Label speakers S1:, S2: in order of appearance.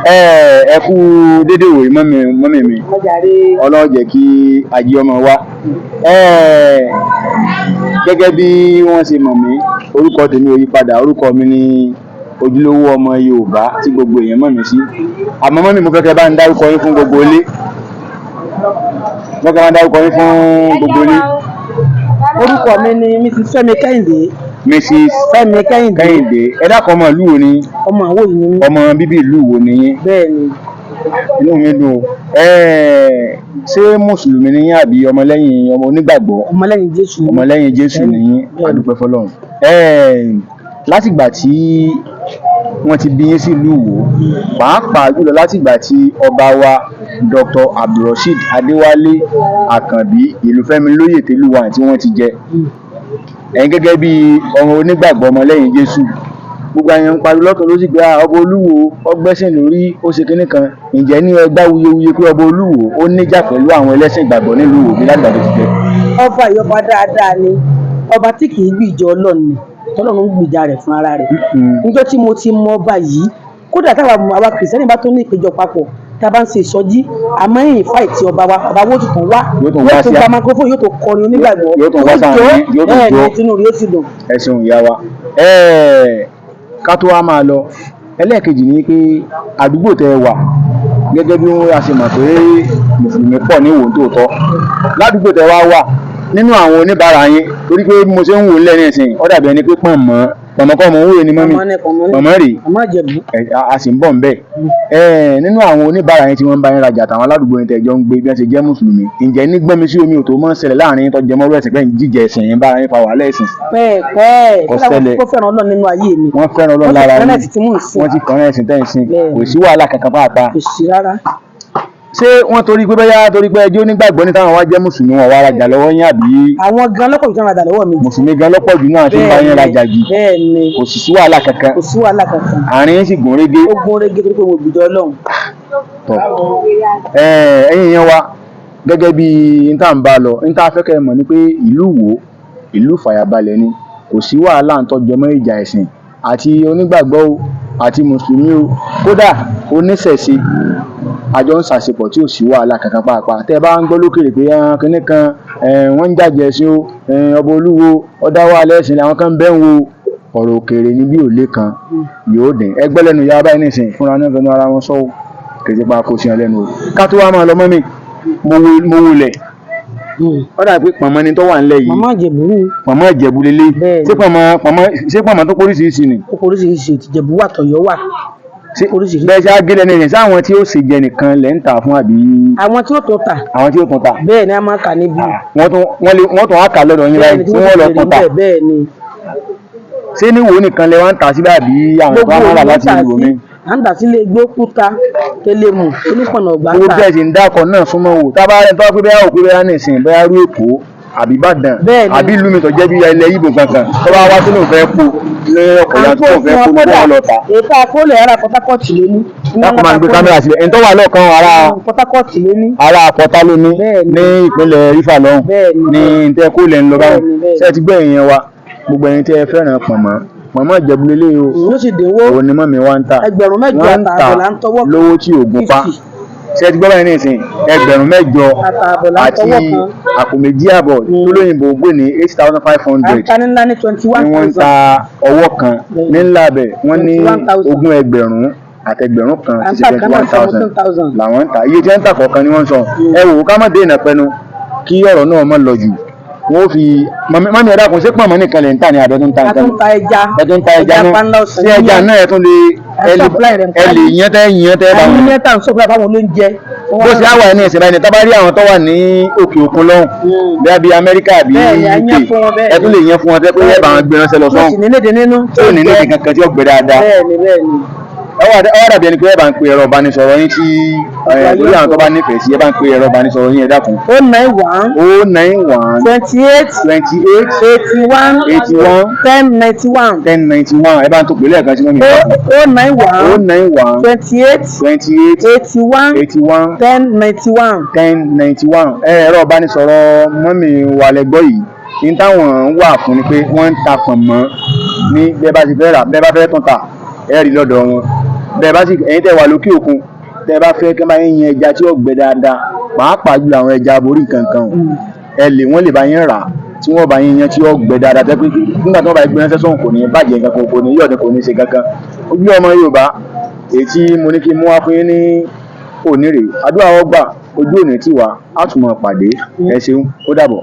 S1: Ẹ kú dédé ìwòyí, mummy, mummy mi.
S2: Ọjàre.
S1: Ọlọ́run jẹ́ kí ajé ọmọ wa. Gẹ́gẹ́ bí wọ́n ṣe mọ̀ mí, orúkọ tèmi ò yí padà. Orúkọ mi ni Ojúlówó Ọmọ Yorùbá tí gbogbo èèyàn mọ̀ mí sí. Àmọ́ mummy, mo fẹ́ kẹ́ bá ń dárúkọ yín fún gbogbo ilé. Mo fẹ́ kẹ́ bá ń dárúkọ yín fún gbogbo ilé.
S2: Orúkọ mi ni Mrs Fẹ́mi Kẹ́hìndé.
S1: Mrs.
S2: Fẹ́mi Kẹ́hìndé.
S1: Kẹ́hìndé. Ẹ dákun, ọmọ ìlú wo ni?
S2: Ọmọ àwọ̀ yìí ni mí.
S1: Ọmọ bíbí ìlú wo ni yín?
S2: Bẹ́ẹ̀ ni.
S1: Inú mi dùn o. Ṣé mùsùlùmí ni yín àbí ọmọlẹ́yìn, ọmọ onígbàgbọ́?
S2: Ọmọlẹ́yìn Jésù ni mí.
S1: Ọmọlẹ́yìn Jésù ni yín.
S2: Bẹ́ẹ̀ni.
S1: A dúpẹ́ fọ́lọ́run. Látìgbà tí wọ́n ti bí yín sílùú Ìwó, pàápàá jùlọ látìgbà tí ọba wa Dr. Abdulrasheed Adéwálé Àkànbí Ìlúfẹ́mi lóyè Télúwà tí wọ́n ti jẹ, ẹ̀yin gẹ́gẹ́ bí ọmọ onígbàgbọ́, ọmọlẹ́yìn Jésù, gbogbo àyàn ń pariwo lọ́tùn lósì pé ọba Olúwo ọgbẹ́sìn lórí, ó ṣe kinní kan. Ǹjẹ́ ní ẹgbá wuyewuye pé ọba Olúwo ó níjà pẹ̀lú àwọn ẹlẹ́sìn ìgbàgbọ́ nílùú Ìwó bí látìgbà tó ti jẹ?
S2: Ọba yìí, ọba dáadáa ni. Ọba tí kì í gbìjà Ọlọ́run ni, tọ́lọ́run ń gbìjà rẹ̀ fún ara rẹ̀. Níjọ́ tí mo ti mọ ọba yìí, kódà táwa àwa Kìrìsìtẹ́nì bá tó ní ìpéjọ papọ̀, tá a bá ń ṣe ìsọjí, àmọ́ invite ọba wa, ọba wo tuntun wá.
S1: Yóò tún wá
S2: yóò tún
S1: sí
S2: gba microphone, yóò tún kọrin onígbàgbọ́.
S1: Yóò tún wá sáàrin, yóò tún
S2: bẹ́ẹ̀
S1: jó.
S2: ni, tinú rẹ̀ ó sì dùn.
S1: Ẹ ṣeun, ìyá wa. Ká tó wá máa lọ, ẹlẹ́ẹ̀kejì ni pé àdúgbò tẹ́ ẹ wà, gẹ́gẹ́ bí wọ́n a ṣe mọ̀ pé mùsùlùmí pọ̀ ní Ìwó tòótọ́, ládùúgbò tẹ́ wá wà, nínú àwọn oníbàárà yín, torí pé bí mo ṣe ń wò ó lẹ́nu ìsìn, ó dàbí ẹni pé pọ̀nmọ́, pọ̀nmọ́ kọ́ mọ̀ ń wò ní mummy.
S2: Pọ̀nmọ́ ni, pọ̀nmọ́ ni.
S1: Pọ̀nmọ́ rèé.
S2: Pọ̀nmọ́ Ìjẹ̀bú.
S1: A sì ń bọ̀ ńbẹ̀. Nínú àwọn oníbàárà yín tí wọ́n ń bá yín rajà, àtàwọn aládùúgbò yín tẹ́ jọ ń gbé, bí wọ́n ṣe jẹ́ mùsùlùmí, ǹjẹ́ ní gbẹ́mi sí omi ò tó mọ́ ń ṣẹlẹ̀ láàrin yín tó jẹ mọ́rú ẹ̀sìn pé ń jíjẹ ẹ̀sìn yín, bára yín fa wàhálà ẹ̀sìn?
S2: Pẹ́ẹ̀pẹ́.
S1: Kò ṣẹlẹ̀.
S2: Kó fẹ́ràn Ọlọ́run nínú ayé mi.
S1: Wọ́n fẹ́ràn Ọlọ́run
S2: Wọ́n sì
S1: lára
S2: fẹ́ràn
S1: yín.
S2: ẹ̀sìn tí mò ń sìn.
S1: Wọ́n ti fẹ́ràn ẹ̀sìn tẹ́ ń sìn.
S2: Bẹ́ẹ̀ni.
S1: Kò sí wàhálà kankan pàápàá.
S2: Kò sí rárá.
S1: Ṣé wọ́n torí pé bóyá torí pé ẹjọ́ onígbàgbọ́ ní táwọn wá jẹ́ mùsùlùmí, wọn wá rajà lọ́wọ́ yín, àbí?
S2: Àwọn gan lọ́pọ̀ ìjọba rajà lọ́wọ́ mi jù.
S1: Mùsùlùmí gan lọ́pọ̀ jù náà tí ń bá yín rajà jù?
S2: Bẹ́ẹ̀ ni.
S1: Kò sì sí wàhálà kankan?
S2: Kò sí wàhálà kankan.
S1: Àárín yín sì gún régé?
S2: Ó gún régé torí pé mo gbìjọ Ọlọ́run.
S1: Tọ́, ẹ̀yin yẹn wa, gẹ́gẹ́ bí n tá à ń bá lọ, n tá a fẹ́ kẹ́ ẹ mọ̀ ni pé ìlú Ìwó, ìlú ìfàyàbalẹ̀ ni. Kò sí wàhálà ń tọ́jọ mọ́ ìjà ẹ̀sìn, àti onígbàgbọ́ o, àti mùsùlùmí o, kódà oníṣẹ̀ṣe, àjọ ń ṣàṣepọ̀ tí ò sí wàhálà kankan pàápàá. Tẹ́ ẹ bá ń gbọ́ lókèrè pé kinní kan, wọ́n ń jàjẹ́ ẹ̀sìn o, ọba Olúwo ọ̀dá wàhálà ẹ̀sìn, àwọn kan bẹ́ẹ̀ ń wo ọ̀rọ̀ òkèèrè ní bí òlé kan yóò dín ẹgbẹ́ lẹ́nu ìyá báyìí nìsín fúnra náà fẹnu ara wọn sọ́wọ́ kìí pa kó sí ọ lẹ́nu o. Ká tó wá máa lọ, mummy, mo wulẹ̀, ó dà pé pọ̀nmọ́ ni tó wà nílẹ̀ yìí.
S2: Màmá Ìjẹ̀bú ni.
S1: Pọ̀nmọ́ Ìjẹ̀bú lélẹ̀.
S2: Bẹ́ẹ̀ni.
S1: Ṣé pọ̀nmọ́, ṣé pọ̀nmọ́ tó póríṣiríṣi ni?
S2: Ó oríṣiríṣi, Ìjẹ̀bú wà, tọ̀yọ́ wà.
S1: Ṣé
S2: Oríṣiríṣi.
S1: bẹ́ẹ̀ ṣe á gé lẹ́nu ìsìn, sáwọn tí ó ṣe jẹ nìkan lẹ́ ń tà fún, àbí?
S2: Àwọn tí ó tó tà.
S1: Àwọn tí ó tún tà.
S2: Bẹ́ẹ̀ ni, a máa kà níbí.
S1: Wọ́n tún wọ́n lè wọ́n tún á kà lọ́dọ̀ yín báyìí
S2: Bẹ́ẹ̀ ni,
S1: tí wọ́n lọ tún tà?
S2: Bẹ́ẹ̀ ni.
S1: Ṣé ní Ìwó nìkan lẹ wá ń tà síbẹ̀, àbí àwọn tó
S2: Gbogbo
S1: wá máa rà
S2: òun
S1: láti
S2: tà
S1: ìlú
S2: sí
S1: mi?
S2: À ń tà sílé Gbókúta, Tẹlẹmù, Olúpọ̀nà, Ọ̀gbà ń
S1: Gbogbo
S2: tà.
S1: bẹ́ẹ̀ sì ń dákọ̀ náà súnmọ́ wò, tá a bá rẹ̀ tó wá pé bẹ́ẹ̀ òkú bẹ́ẹ̀ nìsín, bẹ́ẹ̀ rú Èkó àbí Ìbàdàn
S2: Bẹ́ẹ̀ ni.
S1: àbí ìlú mi tó jẹ́ bí ilẹ̀ Ìgbò kankan, tó bá wá tó lóun fẹ́ kó ní ọkọ̀ yàtọ̀ tó fẹ́ kó ní wọ́n lọ tà.
S2: Ètò àkọọ́lẹ̀ ara Port Harcourt ló ní.
S1: Dákun, máa ń gbé kámẹ́rà síbẹ̀. Ẹni tó wà lọ́ọ̀kan ara
S2: Port Harcourt ló ní.
S1: Ará Pọ́tá ló ní.
S2: Bẹ́ẹ̀ ni.
S1: Ní ìpínlẹ̀ Rífà lọ́hùn.
S2: Bẹ́ẹ̀ ni.
S1: Ní tẹ́ kó lẹ̀ ń lọ báwọn.
S2: Bẹ́ẹ̀ ni, bẹ́ẹ̀ ni.
S1: Ṣé ẹ ti gbọ́, èèyàn wa, gbogbo ẹ̀yin tẹ́ ẹ fẹ́ràn pọ̀nmọ́, pọ̀nmọ́ Ìjẹ̀bú lélẹ̀ o.
S2: Ló sì dínwó.
S1: Òun ni mummy wa ń tà.
S2: 8,000
S1: Wọ́n ń tà
S2: àtààbọ̀ là ń tọwọ́.
S1: lówó tí ògùn pa.
S2: 50.
S1: Ṣé ẹ ti gbọ́ báyìí nísìn, 8,000
S2: àtààbọ̀ là ń
S1: àti
S2: tọwọ́ kan.
S1: àpò 2.5 tó lóyìnbó gbé ní 8,500
S2: À ń ta ní ńlá ní 21
S1: ni wọ́n ń
S2: thousand.
S1: ta ọwọ́ kan.
S2: Bẹ́ẹ̀.
S1: Ní ńlá bẹ̀ wọ́n ní
S2: 21,000.
S1: 20,000 àtẹgbẹ̀rún 1
S2: À ń
S1: ti
S2: tà
S1: ṣe
S2: kan
S1: twenty
S2: náà
S1: one thousand
S2: 17,000.
S1: làwọn ń ta. Iye tí wọ́n ń tà kọ̀ọ̀kan ni wọ́n ń sọ. Ẹ wò ó, ká má dènà pẹnu kí ọ̀rọ̀ náà má lọ jù, wọ́n ó fi mummy. Ẹ dákun, ṣé pọ̀nmọ́ nìkan lè ń tà ní abẹ́ tó ń ta
S2: A
S1: nǹkan?
S2: tún ta ẹja.
S1: Ẹ tún ta ẹja náà?
S2: Panla, ọ̀sán.
S1: Ṣé ẹja náà ẹ tún lè
S2: À
S1: ẹ
S2: ń
S1: lè
S2: supply rẹ̀.
S1: ẹ lè yẹn tẹ́ yẹn tẹ́ bá
S2: Àwọn
S1: wọn?
S2: ní ẹ̀ta ń supply fáwọn olóúnjẹ.
S1: Bó ṣe á wà ní ìsìn báyìí ni tá bá rí àwọn tó wà ní òkè òkun lọ́hùn, bí i Amẹ́ríkà àbí
S2: Bẹ́ẹ̀ ni, a
S1: UK,
S2: yán fún wọn, bẹ́ẹ̀
S1: ẹ tún lè yẹn fún wọn tẹ́ pé ẹ bá wọn gbé ránṣẹ́ lọ
S2: Yóò sì
S1: sọ́hùn
S2: ní léde nínú.
S1: tí ò ní ní kankan tí ó gbẹ dáadáa.
S2: Bẹ́ẹ̀ ni, bẹ́ẹ̀ ni.
S1: Ó wá dàbí ẹni pé ẹ bá ń pe ẹ̀rọ ìbánisọ̀rọ̀ yín tí lórí àwọn tó bá nífẹ̀ẹ́ sí. Ẹ bá ń pe ẹ̀rọ ìbánisọ̀rọ̀ yín, ẹ dákun.
S2: 091
S1: 091
S2: 28
S1: 28
S2: 81
S1: 81
S2: 10 91.
S1: 10 91. Ẹ bá ń tó pè lẹ́ẹ̀kan sí, mummy.
S2: 091
S1: 091
S2: 28
S1: 28
S2: 81
S1: 81
S2: 10 91.
S1: 10 91. Ẹ̀rọ ìbánisọ̀rọ̀ mummy wa lẹ́gbọ́ yìí. Ní táwọn wà fún ni pé wọ́n ń ta pọ̀nmọ́ ní bẹ́ẹ̀ bá ti fẹ́ rà, bẹ́ẹ̀ bá fẹ́ tún ta, ẹ rí lọ́dọ̀ wọn. Bẹ́ẹ̀ bá sì, ẹ̀yin tẹ́ wà lókè òkun, tẹ́ bá fẹ́ kí wọ́n bá yín yan ẹja tí ó gbẹ dáadáa, pàápàá jùlọ àwọn ẹja aborí kankan o, ẹ lè wọ́n lè bá yín rà á, tí wọ́n bá yín yan tí ó gbẹ dáadáa, tẹ́ pé nígbà tí wọ́n bá gbé ránṣẹ́ sọ́hùn, kò ní bàjẹ́ nǹkan kan, kò ní yọ̀dín, kò ní ṣe kankan. Ojú ọmọ Yorùbá, èyí tí mo ní kí n mú wá fún yín ní òní rèé. Àdúrà wọ́n gbà, ojú òní tì wá, á tún máa pàdé. Ẹ ṣeun, ó dàbọ̀.